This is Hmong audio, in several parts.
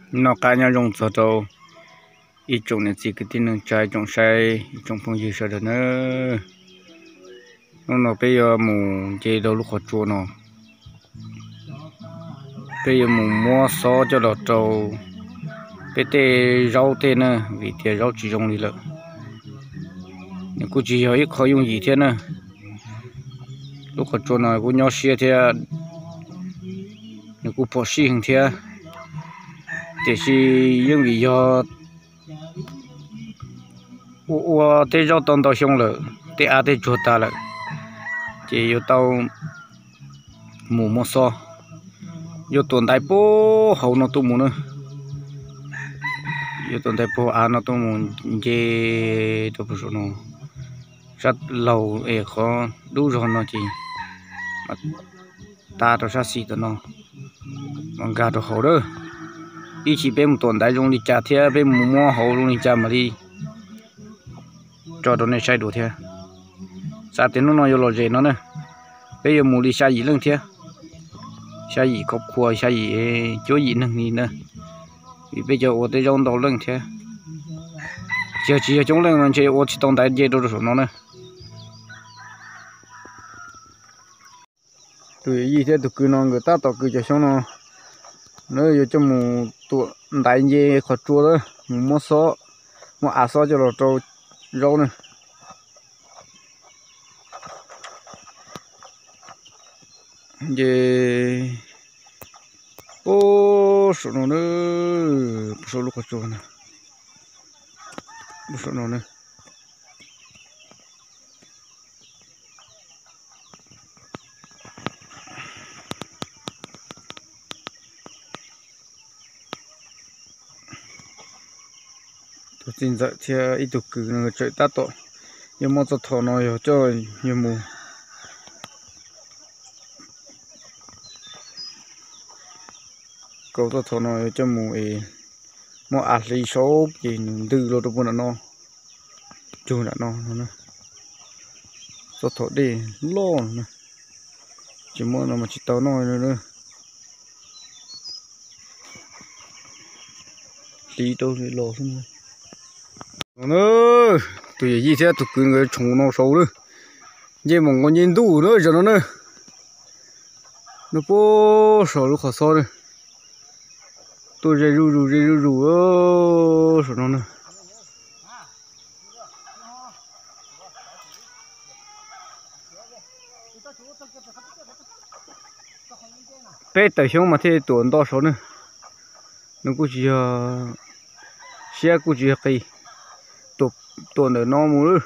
Noj qab nyob zoo txog rau ib tsoom niam txiv kwv tij neej tsa, ib tsoom saib, ib tsoom phooj ywg sawv daws nawb. Hnub no peb yuav mus nce rau lub qhov tsua no, peb yuav mus muab xob coj los rau peb tej zaub tej na, vim tias zaub tsis zoo li lawm. Nws kuj tsis yog ib qho yooj yim thiab na. Lub qhov tsua no kuj nyob siab thiab, nws kuj phom sij heev thiab, tiam sis yeej vim yog ua ua tej zaub tau ntau xyoo lawm, tej av tej tsuag tas lawm, ces yuav tau mus muab xob. Yuav tuam ntaiv puag hauv no tuaj mus na, yuav tuam ntaiv puag av no tuaj mus nce rau puag saum no, sab laug es qhov dub zog no ces tas rau sab xis tom no, mas nkag rau hauv lawm. Ib chim peb mus tuam ntaiv zoo li cas thiab peb mus muab hauv zoo li cas mam li tso rau nej saib dua thiab. Xav tias hnub no yuav lom zem no na, peb yuav mus li xya yim leej thiab, xya yim khov khua, xya yim cuab yim neeg li na, vim peb cov ua tej zaub ntau leej thiab. Tsis yog, tsis yog coob leej no ntshe ua tsis tau ntaiv nce rau saum no na. Tus yawm yij thiab tus kwv no nkawd tab tom kwv cov xyoob no, lawv yuav coj mus tuam ntaiv nce qhov tsua lawm, mus muab xob, muab av xob coj los rau zaub na. Ces puag saum no na, puag saum lub qhov tsua no, puag saum no na. Tus txiv ntxawm thiab ib tug kwv no tseem tab tom yuav muab txoj thom no yog coj yog mus kaus txoj thom no yuav coj mus es muab av hliv saub ces nws ntws los rau puag nram no, cug nram no no. Txoj thom dej loj no, tsis muab no mas tsis tau noj no. Hliv rau los xwb. Tus yawm yij thiab tus kwv nkawd tshoov no saud lawm, nce mus nkaus nce ntuj na zaum no na. No puag saum lub qhov xob na, tuaj ze zuj zus ze zuj zus saum no na. Peb tawm xyoob mas thiaj tuam nto saud na. Nws kuj tsis yog siab, kuj tsis yog qis, tuam ntawm no mus lawm.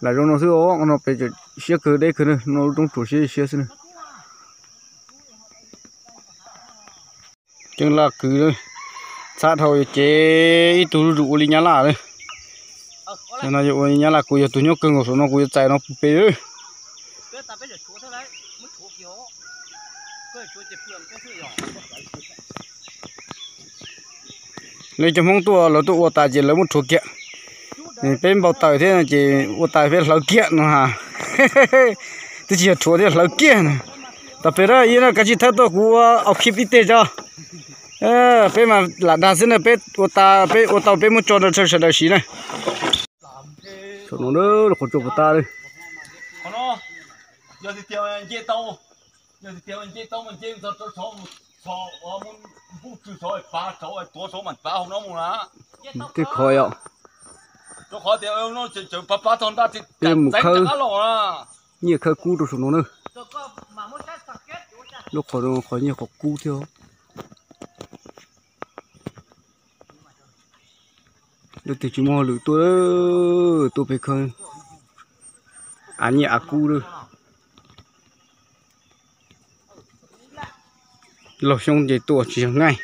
Lam zoo no xwb os, no pem siab kawg deb kawg na, no lub roob tsuas siab siab xwb na. Ceeb laj kwv, txhab dhau yuav cev ib tug zuj zus ua li nyab laj lawm. No yuav ua nyab laj, kuv yog tus nyob kawg nkaus saum no, kuv yuav txais no puag pem lawm. Lawv cov Hmoob tuaj, lawv tuaj ua tas ces lawv muab rhuav kiag. Peb npau taws thiab ces ua tas peb hlawv kiag no ha. Twb tsis yog rhuav thiab, hlawv kiag na. Tam pem na, ib no kav tsij thawb tuaj kuv ua au khib ib teg tso. Peb mas lam dag xwb na, peb ua tas, peb ua tau peb muab tso rau sawv daws siv na. Saum no lub qhov tsua puas tag li. Tej khov yom, peb mus khawb, nyiaj khawb kub rau saum no na. Lub qhov no qhov nyiaj qhov kub thiab. Leej twg tsis muaj hauj lwm tuaj, tuaj pem khawb av nyiaj av kub lawm. Laug xyoob ces tuaj tsis yog ngaij,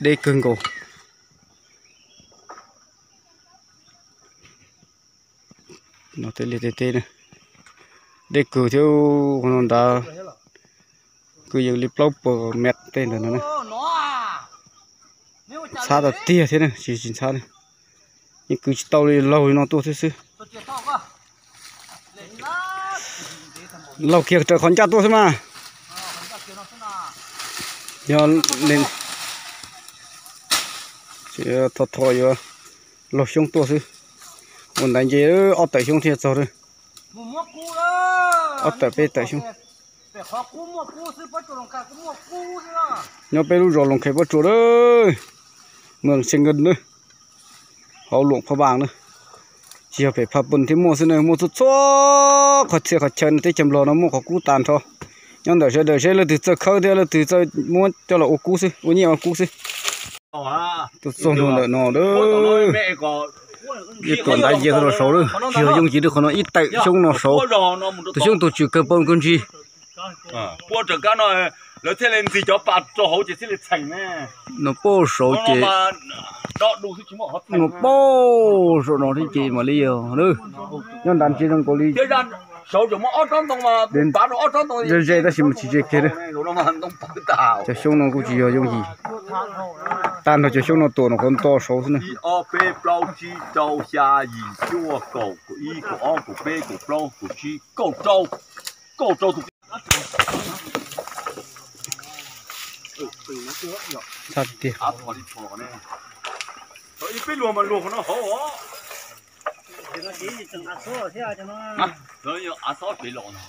deb kawg nkaus. No tej liaj tej teb, deb kawg thiab. Qhov no nrad kwv yees li plaub puas mev tej ntawd no. Ntxhab tas tiag thiab na, tsis tsis ntxhab li. Yeej kwv tsis tau li, laug li no tuaj thiab xwb. Laug kiag raws qhov ncaj tuaj xwb mas. Yog, Tho tho yuav laug xyoob tuaj xwb. Ua ntaiv nce ob tawm xyoob thiaj txog lawm. Ob tawm peb tawm xyoob. Nyob peb lub zos Loos Khais Pob Tsuas lawm, moos Xees Nkees lawm, hauv Luam Phaj Npaas na. Tsis yog pem Phaj Npun thiaj muaj xwb na, muaj txhua txhua qhov txhia qhov chaw no teb chaws Nplog no muaj qhov kub tag nrho. Nyob ntawm sawv daws seb leej twg txawj khawb thiab leej twg txawj muab coj los ua kub xwb, ua nyiaj ua kub xwb. Tuaj txog ntua ntawm no lawm. Tuam ntaiv nce qhov no saud lawm, tsis yog yooj yim lawm, qhov no ib tawm xyoob no saud. Tus xyoob tus tswm kawg paus kawg ntsis. No paub saud ces, no paub saud no thiab ces mam li yog lawm. Nyob nrad ntsia zoo nkaus li ze ze tab sis mas tsis ze kiag lawm. Cov xyoob no kuj tsis yog yooj yim. Tag nrho cov xyoob no tuam no qhov nto saud xwb na. Ib ob peb plaub tsib rau xya yim cuaj kaum kaum ib kaum ob kaum peb kaum plaub kaum tsib kaum rau, kaum rau tus. Txhob tiag. Ib peb luag mas luag qhov no hauv os. Av xob pem los no.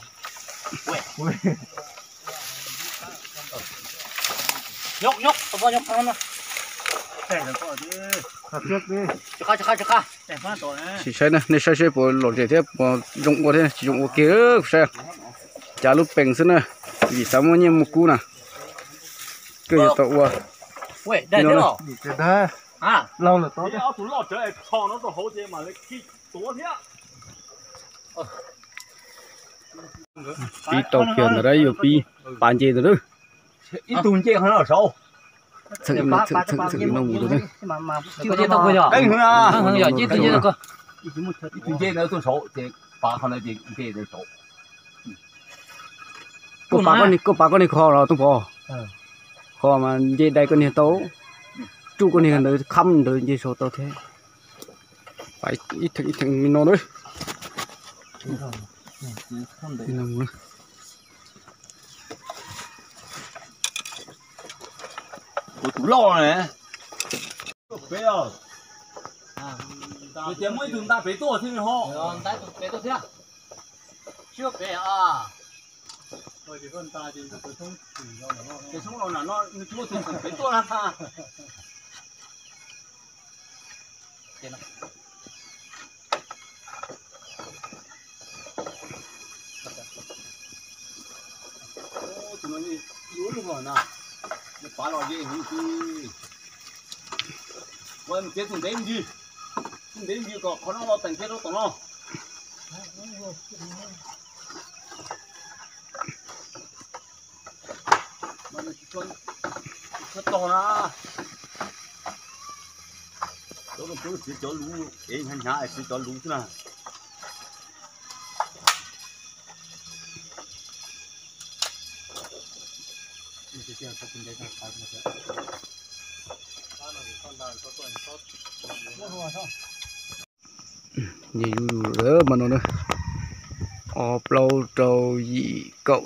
Sim saib na, nej saib seb puas lom zem thiab puas zoo ua thiab tsis zoo ua kiag kuv saib. Cav lub pees xwb na, vim xav muaj nyiaj muaj kub na. Koj yuav tau ua. Pib tau kiag ntawd, yuav pib pas nce ntawd. Ib tug nce qhov no saud. Txheem no, txheem txheem no mus ntawd. Ib tug nce ntawd tuaj saud ces pas qhov no ces nce ntawd saud. Koj pas koj niag, koj pas koj niag kho los Tooj Pov. Kho mas nce dai koj niag tau. Tsuj koj niag ntawd khab ntawd nce saud tau thiab. Pas ib theem ib theem li no na. Tus loj ne. Peb os. Tias muaj ib tug nta pem tuaj thiab ho. Nta tus pem tuaj thiab. Siab pem a. Ces soob los nram no nws tsis muaj tus pem tuaj na. Tus no yuav lug los na, pav los ze heev ti. Ua mus txiav tus ntev ntsis, tus ntev ntsis kom qhov no los teem kiag rau tom no. Tsis tshua tog na. Cov no kuv txiav cov luv, ev hnyav hnyav txiav cov luv xwb na. Nce zuj zus lawm mas no na. Ob plaub rau yim kaum,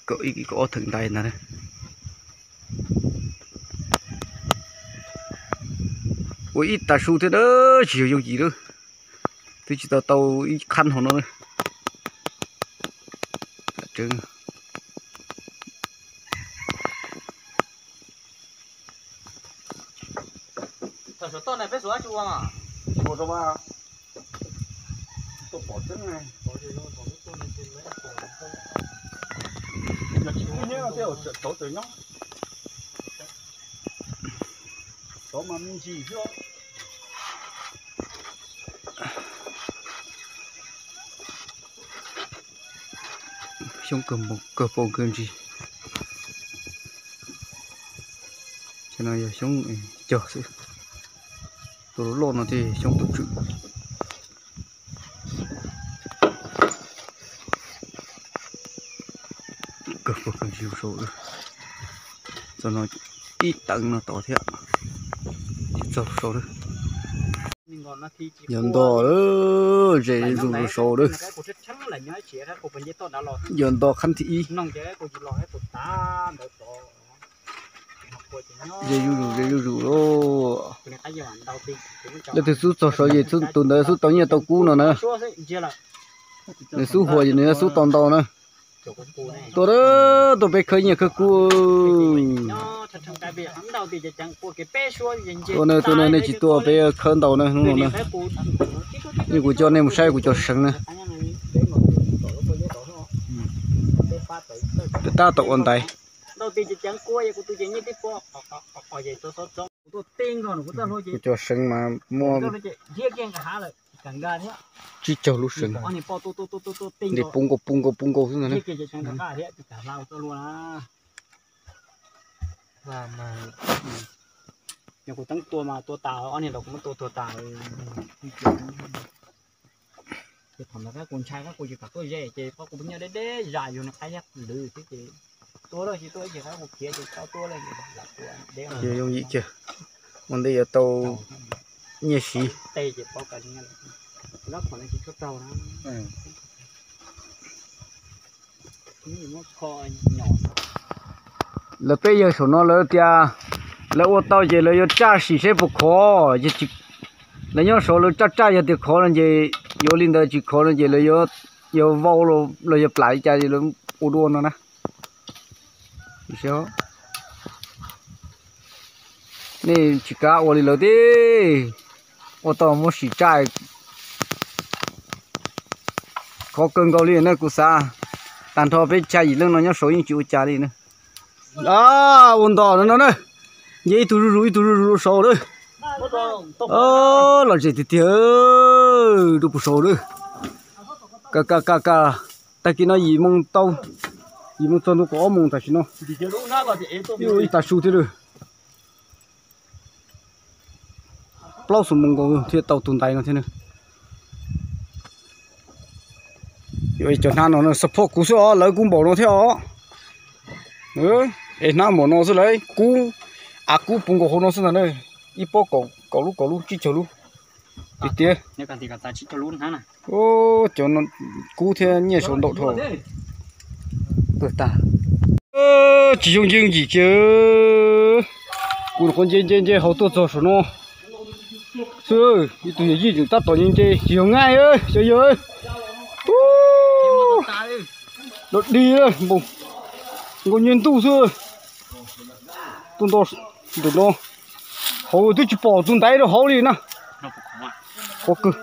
kaum ib kaum ob theem ntais ntag. Ua ib tag su thiab na, tsis yog yooj yim lawm. Twb tsis tau tau ib khab hauv no na. Thaum suav toj ne peb suav tsis ua mas. Tsis ua rau mas. Tuaj pom tseeb ne. Yog tsis kub hnyiab tej zaum tsawm tauv tawm nyob. Tauv mas me ntsis xwb. Xyoob kawg npoo kawg npoo kawg ntsis. Cov no yog xyoob cog xwb. Tus loj loj no thiaj xyoob tus tswm. Kawg npoo kawg ntsis saud. Txog no ib teev no tod thiab. Txog saud. Yog nto, ze zuj zus saud. Yog nto khab thib ib. Ze zuj zus, ze zuj zus lauj. Leej twg xub txog saud ces tus ntawd xub tau nyiaj tau kub no na. Nws xub huas ces nws xub tau ntau na. Tuaj, tuaj peb khawb nyiaj khawb kub. Tuaj na, tuaj na, nej tsis tuaj peb khawb ntau na hnub no na. Yeej kuv coj nej mus saib kuv cov seev na. Tab tom ua ntaiv. Kuv cov seev mas muaj tsib caug lub seev, ntes pub nkaus pub nkaus pub nkaus xwb ntag na. Ces yooj yim kiag, ua ntej yuav tau nyiaj siv. Lawv peb yawg saum no lawv tias lawv ua tau ces lawv yuav tsaj sim seb puas khov. Lawv nyob saud lawv tsaj tsaj, yog tias khov no ces yuav li ntawd, tsis khov no ces lawv yuav vau los yog plam li cas lawv ua dua no na. Nej tsis kav ua li lawv thiab, ua tau muab sim tsaj. Khov kawg nkaus li na kuv xav, tag nrho peb chaw yim leej no nyob saud yeej tsis ua cas li na. Ua ntos no no na, nce ib tug zuj zus ib tug zuj zus rau saud na. Lom zem tiag tiag, rau puag saud na. Ka ka ka ka, tag kis no yim moo tau, yim moo txog ntua kaum ob moos tam sim no. Ib tav su thiab lawm. Plaub xuab moos nkaus thiaj tau tus ntaiv no thiab. Cov hnab no xab phob kuv xwb os, lawv kub npaum no thiab os. Es hnab npaum no xwb lawv kub, av kub puv nkaus hauv no xwb ntag na. Ib pob kaum lub kaum lub tsib caug lub. Tiag tiag. Cov kub thiab nyiaj saud ntau dhau. Tsis yooj yim kiag. Kuv nyuam qhuav nce nce nce hauv tuaj txog saum no xwb, ib tug yawm yij tseem tab tom nce nce tsis yog nqaij cov yawg. Dog dig, nkaus nce ntuj xwb. Tuaj nto ntawm no, hauv twb tsis pom tus ntaiv rau hauv li na. Qhuav kawg.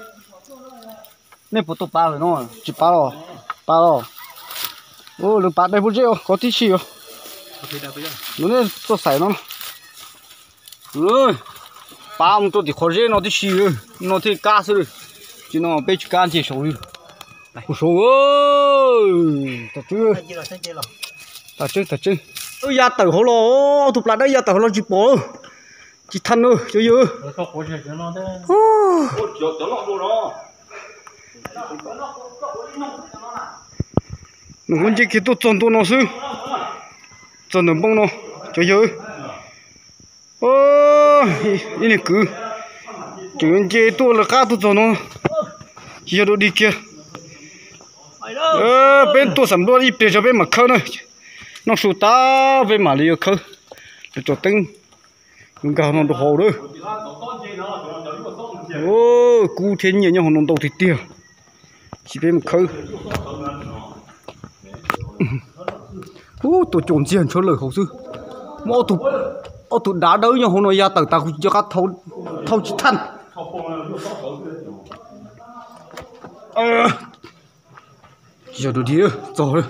Nej puas tau pav lawm no? Tsis pav los? Pav los. Lawv pav dai pob zeb os, kov tib si os. Lawv nej tuaj xaiv no. Pav mus rau tim qhov zeb no tib si, no thiaj kab xwb. Tsis no peb tsis kab nce saud li. Ua saud, tas tseeb tas tseeb. Ya tawm hauv los, ob tug plas dawb ya tawm hauv los tsis pom. Tsis thaj na cov yawg. Nws kuj nce kiag tuaj txog ntua no xwb, txog ntawm npoo no cov yawg. Ib niag kwv tseem nce tuaj lawv qab tuaj txog no, tsis yog dog dig kiag. Peb tuaj xam nplua ib pliag tso peb mam khawb na. Noj su tas peb mam li yuav khawb. Lawv tso teeb nkag no rau hauv lawm. Kub thiab nyiaj nyob hauv no ntau tiag tiag. Sim peb mus khawb. Ub, tuaj caum ntxiag ntshawv lawm hauv xwb. Muaj ob tug dav dawb nyob hauv no ya tawm tas kuv cov qab thau tsis thaj. Tsis yog dog dig, txog lawm.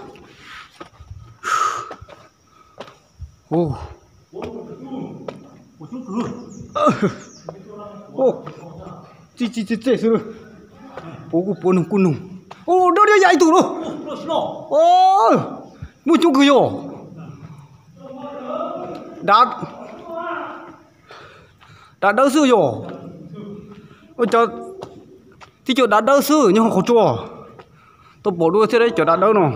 Txij txij txej xwb. Puav kuj puav, noog kuj noog. Dawb diab ya ib tug lauj. Muaj coob kawg yog. Dav, dav dawb xwb yog. Ua cas tib co dav dawb xwb nyob hauv qhov tsua. Tau pom dua thiab cov dav dawb no.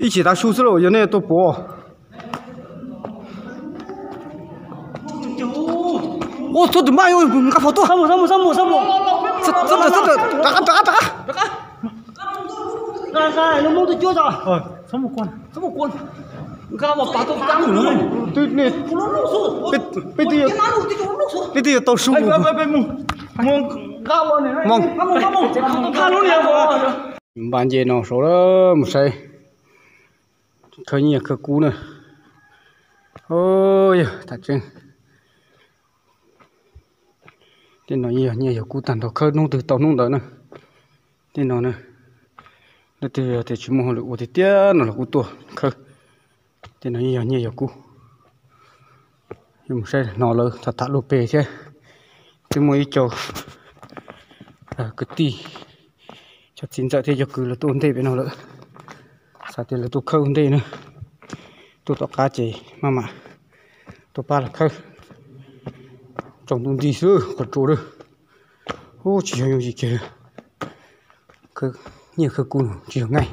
Ib chim tav su xwb los yog nej tuaj puav. Ua txhob tus maj, nqa phom tuaj. Rov qab, rov qab, rov qab. Twb nej, peb, peb twb yuav, peb twb yuav tau su. Moog. Npaj nce no saud lawm, mus saib khawb nyiaj khawb kub na. Yog tam tseeb, tej no yog nyiaj yog kub tag nrho, khawb hnub twg tau hnub ntawd na. Tej no na, leej twg tias tsis muaj hauj lwm ua tiag tiag no los kuj tuaj khawb. Tej no yog nyiaj yog kub. Yuav mus saib no lawv tham tham luag peg thiab. Twb muaj ib co kwv tij, cov txiv ntxawm thiab cov kwv lawv tuaj ua ntej pem no lawm. Xav tias lawv tuaj khawb ua ntej na, tuaj tom qab ces maj mam tuaj pab lawv khawb. Tsaus ntuj nti xwb qhov tsua lawm. Ub, tsis yog yooj yim kiag. Nyiaj khawb kub no tsis yog nqaij,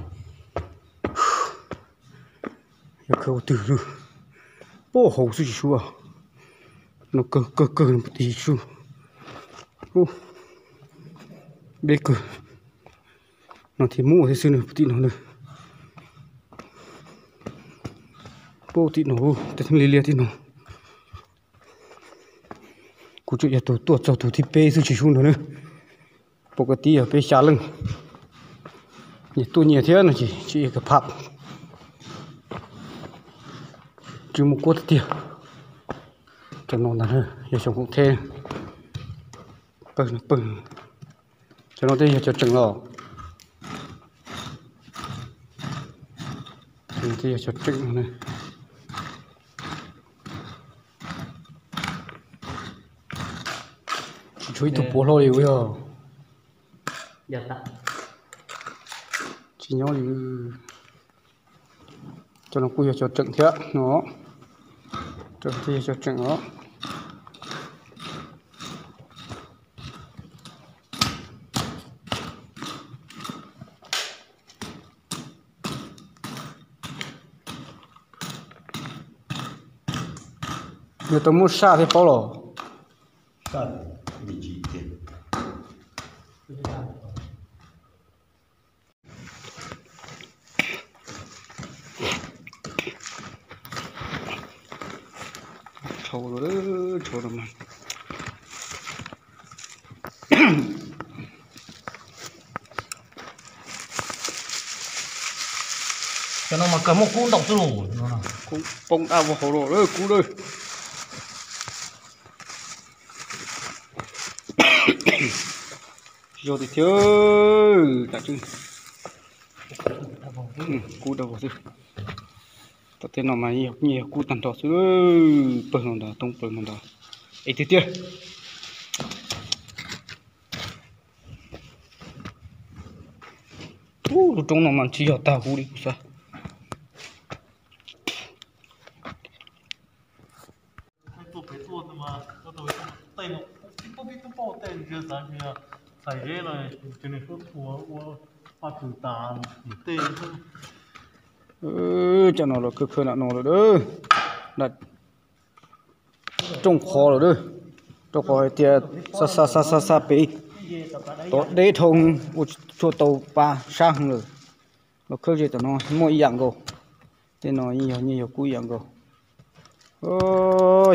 yog khawb ua twg lawm. Puag hauv xwb tsis sub, no kawg kawg kawg no puag tim sub. Deb kawg. No thiaj muaj thiab xwb na, puag tim no na. Puag tim no, tej theeb liab liab tim no. Kuv tseem yog tus tuaj txog tus thib peb xwb tsis sub ntag na. Pom kwv tij yog peb xya leej, nyias tuaj nyias thiab no ces tsis yog kawg pham. Tsis muaj kuab tiag tiag. Cov no ntag yog xyoo koom theb. Pawg, pawg. Cov no twb yog cov tseem los. Cov no twb yog cov tseem no. Tsis tshuav ib tug puav hlo li yog. Tsis nyob li. Cov no kuj yog cov tseem thiab no. Cov no twb yog cov tseem os. Yog tau muab saj thiab paub los. Tshau, tshau no mas. Cov no mas kawg muaj kub ntau xwb los. Kub poob dab vog hauv los kub lawm. Tsis yog tiag thiab, tam tseeb kub dab vog xwb. Tom tej no mas nyiaj yog kub tag nrho xwb, pawg no ntag, toob plaws no ntag. Es tiag tiag. Ub, lub roob no mas tsis yog tag huv li kuv xav. Cov no los khawb khawb nram no lawm, rooj qhov lawm, rooj qhov hais tias xa xa xa xa xa pem, tod deb dhau, ua tsuag tau pa sab heev lawm. Los khawb ze tom no muaj ib yam nkaus. Tej no yeej yog nyiaj yog kub ib yam nkaus.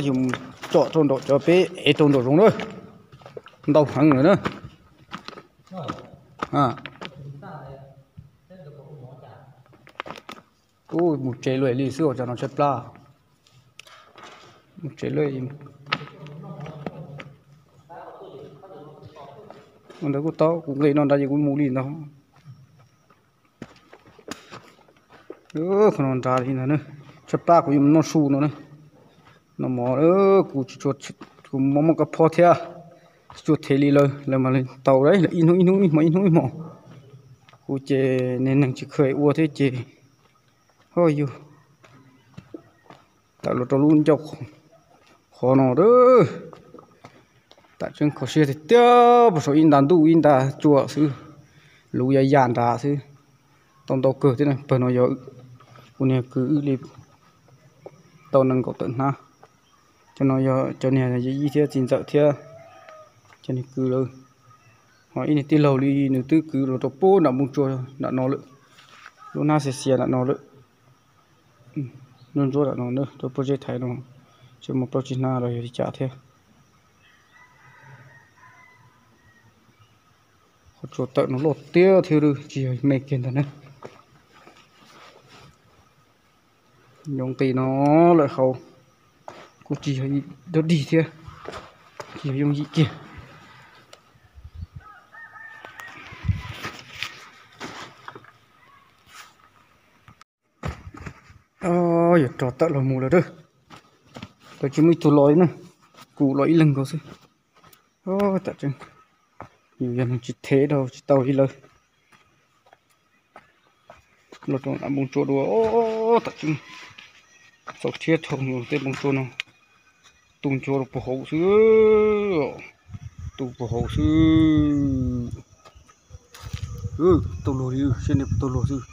Yus mus tsom rau nraum cov peb ev rau nraum zoov na, ntau heev lawm na. Ub, mus tsev luaj li xwb os, cov no tshaib plab. Mus tsev luaj. Ua ntawd kuj tau, kuv nqis no nrad ces kuv mus li ntag. Qhov no nrad li ntag, tshaib plab kuv yuav mus noj su no na. Noj mov, kuv tsis tshua, kuv mob mob kab phob thiab, tsis tshua them li lawv, lawv mas tau ib hnub ib hnub ib hmo ib hnub ib hmo. Kuv ces niag neeg tsis kheev ua thiab ces, ho yus tawm los rau lub ncauj qhov no. Tam tseeb kho siab tiag tiag, puag saum ib nta ntuj ib nta tsua xwb, luv ya ya nrad xwb. Tau ntau kawg thiab, pawg no yog kuv niag kwv wb li tau nees nkaum tawm hnab. Cov no yog cov niag yij thiab txiv ntxawm thiab cov niag kwv lawm. Ho ib niag tij laug li nws twb kwv los rau puag nram npoo tsua nram no lawm, lub hnab xiav xiav nram no lawm. Ntsuab ntsuab tam no, rau pob zeb thaiv no, tsis muaj plaub tsib hnab los yog li cas thiab. Qhov tsua tawm no loj tiag thiab, tsis yog me kiag ntag ne. Yoov nqis no lawm hauv, kuj tsis yog dog dig thiab, tsis yog yooj yim kiag. Yuav rov tawm los mus lawm a. Lawv tsis muaj ib tug los li na, kuv los ib leeg nkaus xwb. Tam tseeb, yus yog neeg tsis thev dhau tsis tau li lawv. Los rau nram npoo tsua dua, tam tseeb, txaus rhiab dhau tej npoo tsua no. Tu ncuav rau puag hauv xwb, tu puag hauv xwb. Tau luag li, siab niag tau luag xwb.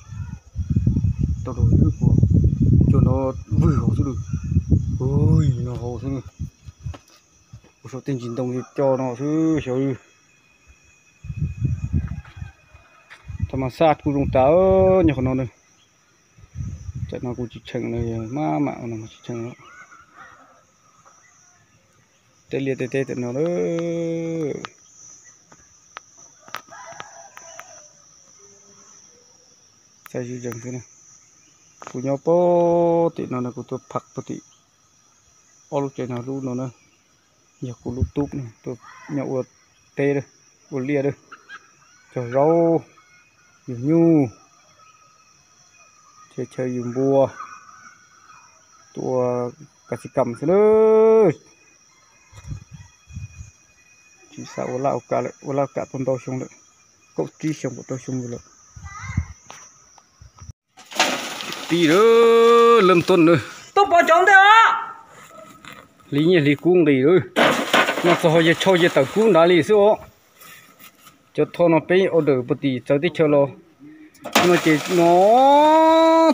Tau luag li, cua no vwg hauv xwb. Ui, no hauv xwb. Ua saum tej ntsis ntoo co no xwb xyov. Thaum mas xaj kuj zoo tas nyob qhov no na. Tam no kuv tsis tsheej na, maj mam no tsis tsheej. Tej liaj tej teb tam no. Xav zwm zeeg xwb na. Kuv nyob pem tim no na, kuv tuaj phaj puag tim ob lub tsev no, lub no na, yog kuv lub tub na, tuaj nyob ua teb, ua liaj, cog zaub, yug nyuj, chaw yug npua, tuaj ua kas xi kam xwb na. Tsis xav ua laj ua kam lawm, ua laj ua kam tau ntau xyoo lawm, kaum tsib xyoo kaum rau xyoo lawm. Pib lawm, lawb tuaj na. Tuaj pov cov ntej os. Hliv nyiaj hliv kub nqis lawm. No txog yawg tshau yawg tawm kub nrad li xwb os. Cov tho no peb order puag tim txawv teb chaws los. No ces no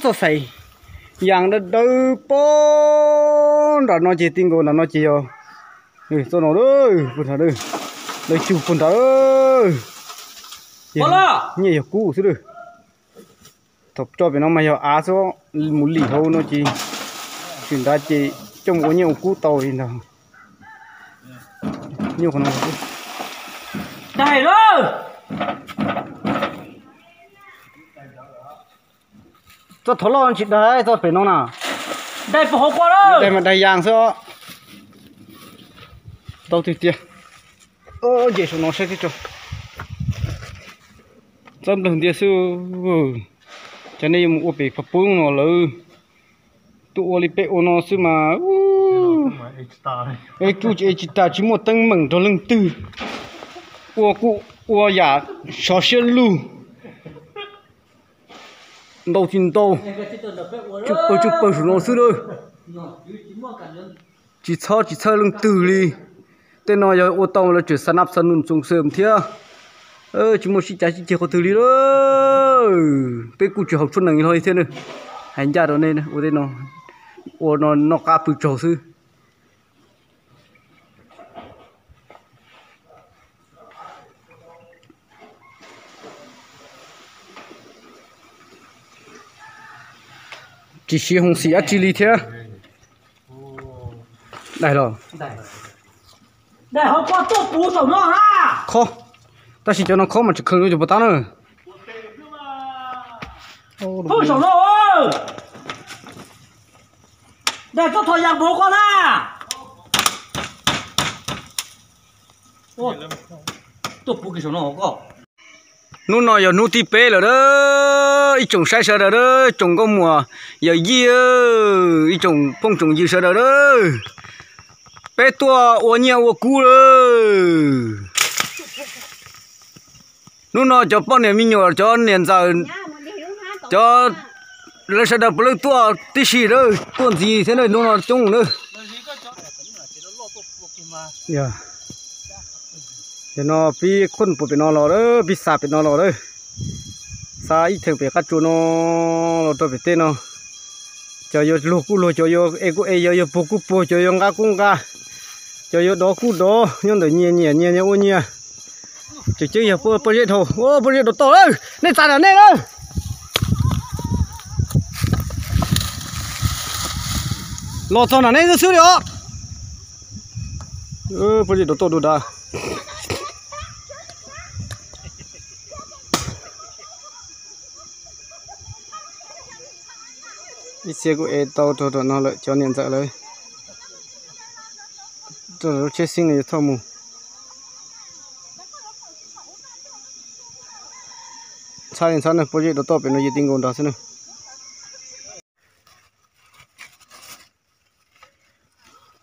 txoj xais yas dawb dawb pob nram no ces ti nkaus nram no ces yog txoj no puag nrad, lawv cug puag nrad. Nyiaj yog kub xwb lawm. Thaum tso pem no mas yog av xwb, mus lim hauv no ces tsis nrad ces coj mus ua nyiaj ua kub tau li ntag. Nyuj qhov no. Daig lawm. Txoj thov loj tsis daig, txoj pem no na. Daig puag hauv ko lawm. Daig mas daig yas xwb. Tau tiag tiag. Nce saum no saib tib tso. Txawb nplawg ntiag xwb. Cov nej yuav mus ua pem phav poob no lawv tuaj ua li peb ua no xwb mas. Es kuj tsis tas, tsis muaj teeb meem nrog leej twg. Ua kuj ua yam sov siab lug. Ntau tsis ntau, tsw pawg tsw pawg saum no xwb na. Tsis txhob tsis txhawj leej twg li. Tej no yog ua tau lawv tseem xa nab xa num txoos xwm thiab. Tsis muaj sib cav sib ceg qhov twg li lawm. Peb kuj tsis haus tshuaj nees hlo li thiab na. Hais ncaj rau nej ua tej no, ua no noj qab pw tsaug xwb. Tsis siv hoo xim dab tsi li thiab. Daig los? Khob, tab sis cov no khob mas tsis kheev rau cov puas tab na. Saum no, daig txoj thov yas npaum ko na. Hnub no yog hnub thib peb lawm a, ib tsoom saib sawv daws a, tsoom nkauj muam yawm yij, ib tsoom phooj tsoom ywg sawv daws a, peb tuaj ua nyiaj ua kub lawm. Hnub no cov poj niam me nyuam, cov niam ntxawm, cov, lawv sawv daws puav leej tuaj tib si a, tuaj ntxiv thiab na, hnub no coob na. Yog no pib khuj puag pem no los, pib xa pem no los lawm. Xa ib theem pem qab tsuas no los rau pem tej no. Cov yuav luag kuj luag, cov yuav ev kuj ev, cov yuav puag kuj puag, cov yuav nqa kuj nqa, cov yuav dov kuj dov, nyob ntawm nyias nyias nyias ua nyias. Tseem ceeb yog pob zeb dhau, pob zeb dhau toj lawm, nej txav nram nej lawm. Los txog nram nej xwb li os. Puag zej rau toj dua dav. Ib txhia kuj ev tau rau tom no lawm cov niam ntxawm lawv. Lub tsheb xeeb no yuav thauj mus. Ntxhab li ntxhab na, puag zej rau toj pem no yog ti nkaus nrag xwb na.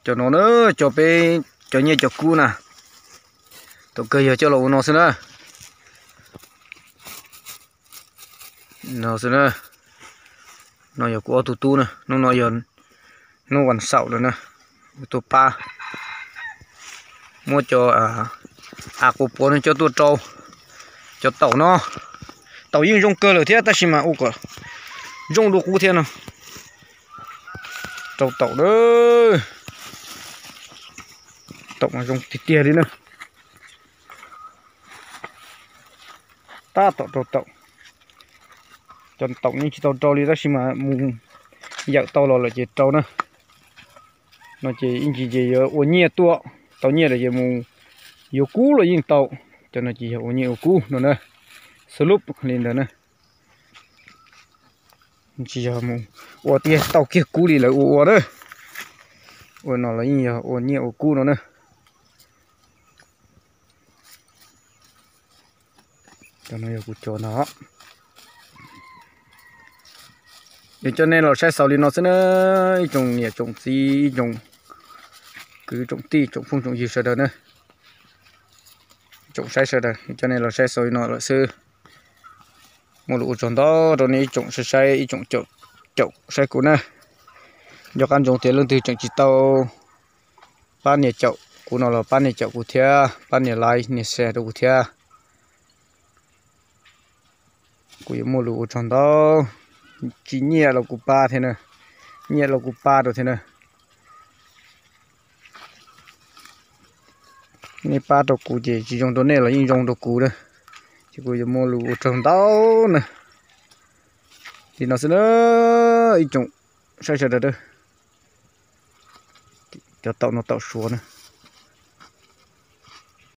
Cov no na, cov peb cov nyiaj cov kub na, thaum kawg yog coj los ua no xwb na. No xwb na. No yog kuv ob tug tub na, hnub no yog hnub vas xaum lawm na, kuv tuaj pab muab cov av quav puav no coj tuaj rau cov taum no. Taum yeej zoo kawg lawm thiab tab sis mas ua kom zoo dua qub thiab no. Rau taum na. Taum mas zoo tiag tiag li na. Tab tom rau taum. Cov taum yeej tsis tau rau li tab sis mas mus yawm tau los lawm ces rau na. No ces ib ntsis ces yuav ua nyiaj tuaj, tau nyiaj lawm ces mus yuav kub los yeej tau. Cov no ces yog ua nyiaj ua kub no na. Xab lub li ntawd na. Tsis yog mus ua tiag tau kiag kub li lawv ua ua na. Ua no los yeej yog ua nyiaj ua kub no na. Cov no yog kuv cov no. Yuav coj nej los saib xaus li no xwb na, ib tsoom niam tsoom txiv, ib tsoom kwv tsoom tij tsoom phooj tsoom ywg sawv daws na, tsoom saib sawv daws, yuav coj nej los saib xaus li no lawm xwb. Muaj lus ua tsaug ntau rau nej ib tsoom saib saib, ib tsoom caum saib kuv na. Nco qab ntsoov tias leej twg tseem tsis tau pab nias caum kuv no los pab nias caum kuv thiab, pab nias like nias share rau kuv thiab. Kuv yuav muaj lus ua tsaug ntau, tsis nyiaj los kuv pab thiab na, nyiaj los kuv pab rau thiab na. Nej pab rau kuv ces tsis zoo rau nej los yeej zoo rau kuv na, ces kuv yuav muaj lus ua tsaug ntau na. Li no xwb na, ib tsoom saib sawv daws. Cov taum no taum suav na.